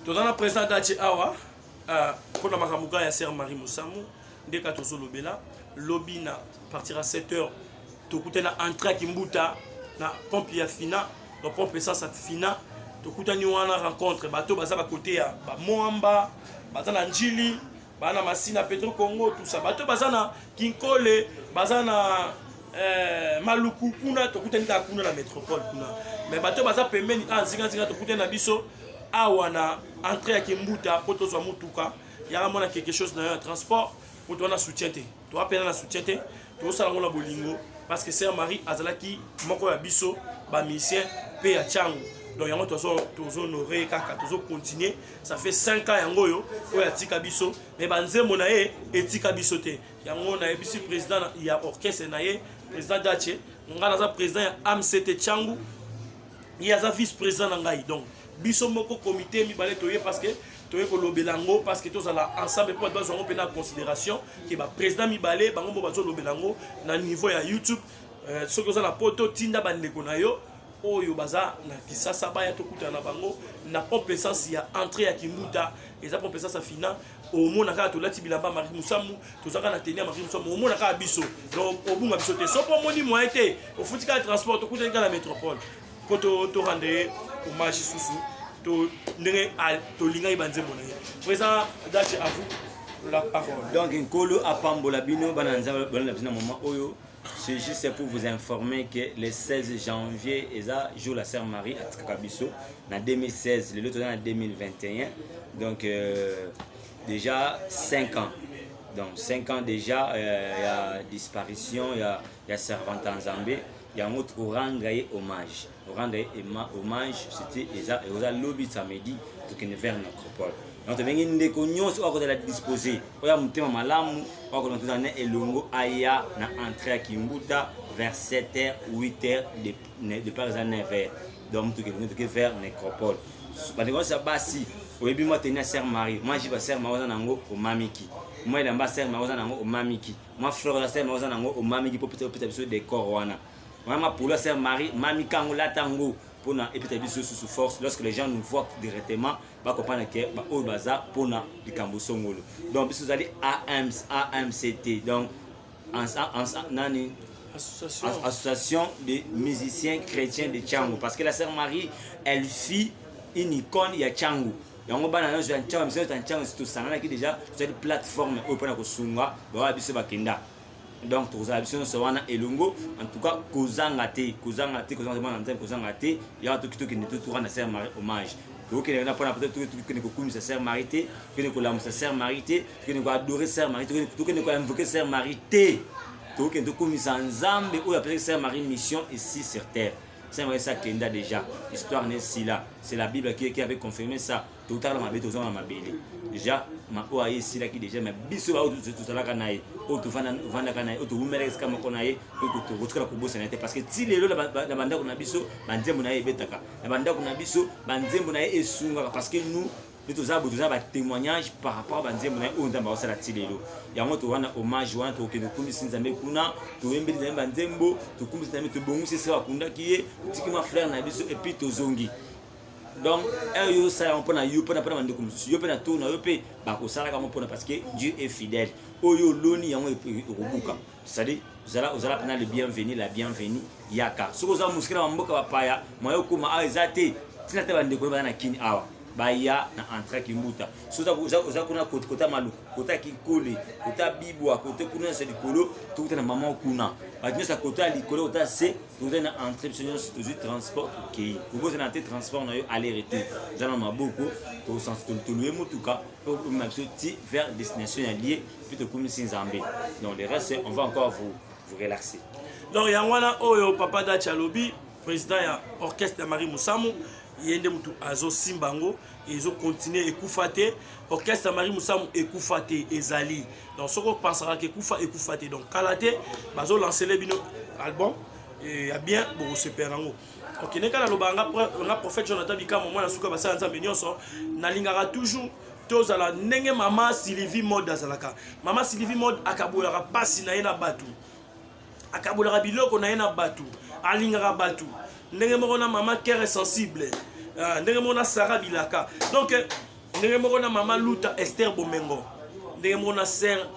Toza na président Dache awa mpona makambo kaka ya sœur Marie Musamu nde kaka tozolobela. Lobi na partir ya 7 heures tokutani na entrée ya Kimbuta na pompe ya Fina, donc pompe essence ya Fina. Tokutani wana rencontre bato baza bakote ya Bamoamba, baza na Njili, baza na Masina, Petro Congo, tout ça. Bato baza na Kinkole, baza na Maluku kuna, tokutani kaka kuna na métropole kuna. Mais bato baza pembeni ah nzinga nzinga, tokutani na biso awa na entrée ya Kimbuta po tozwa mutuka yaka mona quelque chose na yo ya transport po toza na soutien te, toza pena na soutien te, tozosala yango na bolingo parce que sœur Marie azalaki moko ya biso bamusicien mpe ya Tshangu. Donc yango tozohonore kaka, tozocontinue. Ça fait 5 ans yango oyo oyo atika biso, mais banzembo na ye etika biso te. Yango nayebisi président ya orchestre na ye, président Dache, ngai naza président ya AMCT Tshangu, ye aza vice président na ngai. Donc biso moko comité mibale toye parce que toye kolobela yango, parce que tozala ensemble mpo bato bazwa yango mpe na considération ke baprésident mibale bango mpo bazolobela yango na niveau ya YouTube. Soki oza na Poto, tinda bandeko na yo oyo baza na Kisasa baya, tokutana na bango na pompe essence ya entrée ya Kimbuta. Eza pompe essence ya Fina. Omona kaka tolati bilamba Marie Musamu, toza kaka na tenue ya Marie Musamu. Omona kaka biso, donc obunga biso te. Soki omoni moyen te, ofuti kaka transport, tokutani kaka na métropole mpo torendre ye hommage susu to ndenge tolingaki banzembo na ye. Président Dache, à vous la parole. Donc Nkolo apambola bino, bana Nzambe, bana na biso na moment oyo. C'est juste pour vous informer que le 16 janvier eza jour la sœur Marie atikaka biso na 2016. Lelo toza na 2021, donc déjà 5 ans. Donc 5 ans déjà ya disparition ya servante Nzambe. Yango tokorendre ye hommage, korendre ye hommage, c'était eza lobi samedi, tokende vers nécropole. Donc tobengi ndeko nyonso oyo akozala disposé, oyo ya motema malamu, oyo akozala tozala na elongo, aya na entrée ya Kimbuta vers 7h 8h, départ eza 9h. Donc tokende, toke vers nécropole. Bandeko nyonso ya basi, oyebi mwa tenue ya sœur Marie, mwa jupe ya sœur Marie oza nango, omamiki mwa elamba ya sœur Marie oza nango, omamiki mwa fleur ya sœur Marie oza nango, omamiki mpo opesa biso décor wana. Wana mwa polo ya sœur Marie, mamika yango, lata yango mpona epesa biso susu force. Lorsque les gens nous voient directement, bacomprendre ke baoyo baza mpona likambo songolo. Donc biso ozali AMCT, donc nani? Association. Association de musiciens chrétiens de Tshangu, parce que la sœur Marie, elle fut une icône ya Tshangu. Yango bana nyonso ya Tshangu, biso ya Tshangu tosanganaki déjà, tozali plateforme oyo mpona kosunga baoya biso bakenda. Donc tokozala biso nyonso wana elongo. En tout cas kozanga te, kozanga te, kozanga te, mwana Nzambe, kozanga te. Yaka toki, tokende totourendre sœur Marie hommage. Tokokende na mpona tokende kokumisa sœur Marie te, tokende kolamusa sœur Marie te, tokende koadorer sœur Marie, tokende koinvoquer sœur Marie te. Tokende tokumisa Nzambe oyo apesaki sœur Marie mission ici sur terre. Sœur Marie akenda déjà, histoire ne esila. C'est la Bible qui avait confirmé ça. Totala mabe, tozonga na mabele déjà. Oyo aye esilaki déjà, mais biso baoyo tozalaka na ye, oyo tovandaka na ye, oyo towumelaka esika moko na ye, tokotikala kobosana ye te, parce que ti lelo na bandako na biso banzembo na ye ebetaka, na bandako na biso banzembo na ye esungaka, parce que nous nde toza boye, toza batémoignage par rapport banzembo na ye oyo Nzambe akosala ti lelo. Yango towana hommage wana, tokokende kokumisi Nzambe kuna, toyembeli Nzambe banzembo, tokumbisi Nzambe, tobongisi esika bakundaki ye, totiki mwa frère na biso et puis tozongi. Donc oyo yo osala yango mpona yo, mpona bandeko mosusu, yo mpe na tour na yo mpe bakosalaka yango mpona, parce que Dieu est fidèle. Oyo oloni, yango ekobuka. C'est-à-dire ozala ozala mpena le bienvenu, la bienvenue. Yaka. Soki oza mosika na bamboka bapaya, moya okóma awa eza te, ntina te bandeko baza na Kini awa baya na entrée Kimbuta. Soki oza kuna kota Maluku, kota Kinkole, kota Bibwa, kote kuna nyonso likolo, tokuta na mama kuna. Bato nyonso ya kota ya likolo, kota se, toza na entrée. Biso nyonso tozwi transport, tokei. Kobosana te transport na yo aller retour oza na maboko. Toluye motuka mpo omema biso ti vers destination ya lieu, mpe tokumisi Nzambe. Donc le reste, on va encore vous relaxer. Donc yango wana oyo papa Dachi alobi, président ya orchestre ya Marie Musamu, ye nde motu azosimba yango, ezocontinue, ekufa te. Orchestre ya Marie Musamu ekufa te, ezali. Donc soki opensaka ke ekufa, ekufa te. Donc kala te bazolancele bino album ya bien, bokosepela yango. Okende kaka. Nalobaka nga prophète Jonathan Bikamo, mwana suka basala Nzambe nyonso. Nalingaka toujours tozala ndenge mama Sylvie Mode azalaka. Mama Sylvie Mode akabolaka mpasi na ye na bato, akabolaka biloko na ye na bato, alingaka bato ndenge moko na mama Cœur Sensible, ndenge moko na Sara Bilaka. Donc Ndenge moko na mama Luta Esther Bomengo, ndenge moko na sœur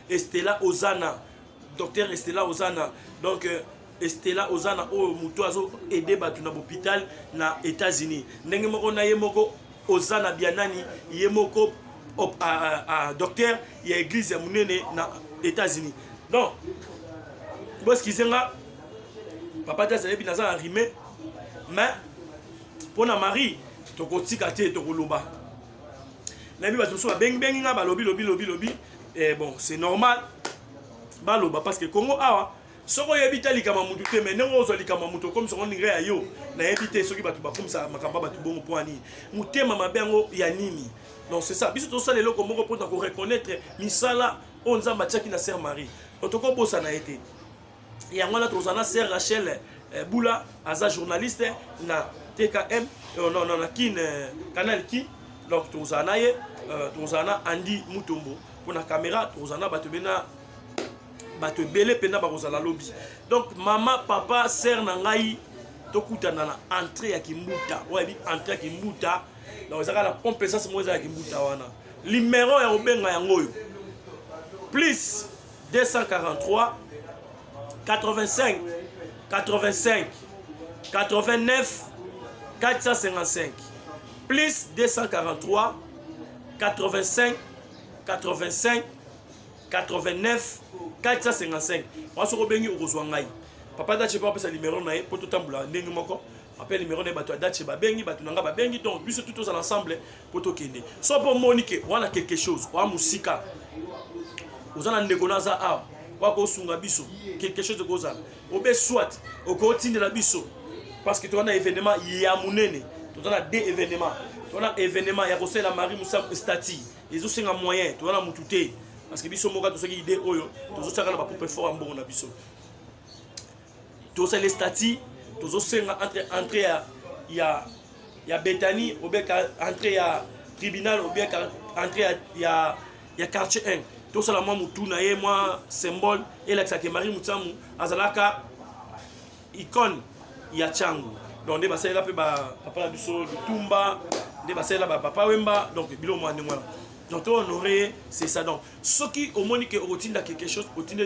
Estela Ozana, docteur Estela Ozana. Donc Estela Ozana oyo moto azo aider bato na hôpital na États-Unis. Ndenge moko na ye moko Ozana Bianani, ye moko docteur ya église ya monene na États-Unis. Donc boexcuser nga, papa te ayebi naza na rime, mais mpo na Marie tokotika te, tokoloba. Nayebi bato mosusu babengibengi nga, balobi lobi lobi lobi. Bon, c'est normal baloba, parce que Congo awa, soki oyebi te likama mutu te, mais ndenge ozwa likama mutu, okomisa ngo ndenge ya yo. Nayebi te soki bato bakomisa makambo ya bato bongo mpo ya nini, motema mabe yango ya nini. Donc c'est ça, biso tozosala eloko moko mpona koreconnaître misala oyo Nzambe atiaki na sœur Marie. Donc tokobosana ye te. Yango wana tozala na sœur Rachel Bula, aza journaliste na TKM, non, non, na Kin, Canal Kin. Donc tozala na ye, tozala na Andi Mutombo mpona caméra, tozala na bato ebele, na bato ebele mpenza bakozala lobi. Donc mama, papa, sœur na ngai, tokutana na entrée ya Kimbuta. Oyo yebi entrée ya Kimbuta, donc ezaka na pompe essence moko eza ya Kimbuta wana. Numéro ya kobenga yango oyo: plus 243 85 85 89 455, plus 243 85 85 89 455. Wana soki obengi, okozwa ngai. Papa Dache mpe apesa numéro na ye mpo totambola ndenge moko. Ape numéro na ye, bato ya Dache babengi, bato na nga babengi. Donc biso tu tozala ensemble mpo tokende. So mpo omoni ke wana quelque chose oya mosika, oza na ndeko naza awa waka osunga biso quelque chose, ekozala obe soit okotindela biso, parce que toza na événement ya monene. Toza na deux événement. Toza na événement ya kosalela Marie Musamu statue, ezosenga moyen. Toza na mutu te, parce que biso moko tosoki idée oyo, tozotiaka na bapropre effort ya mbongo na biso. Tosala statue, tozosenga entre entrée ya Betani, obeka entrée ya tribunal, obeka entrée ya quartier 1. Tosala mwa mutu na ye, mwa symbole elakisaka Marie Mutsamu azalaka icône ya Tshangu. Donc nde basalela mpe bapapa na biso Lutumba, nde basalela bapapa Wemba. Donc biloko mwa ndenge wana, donc to honorer, c'est ça. Donc soki omoni ke okotinda quelque chose, otindeli biso.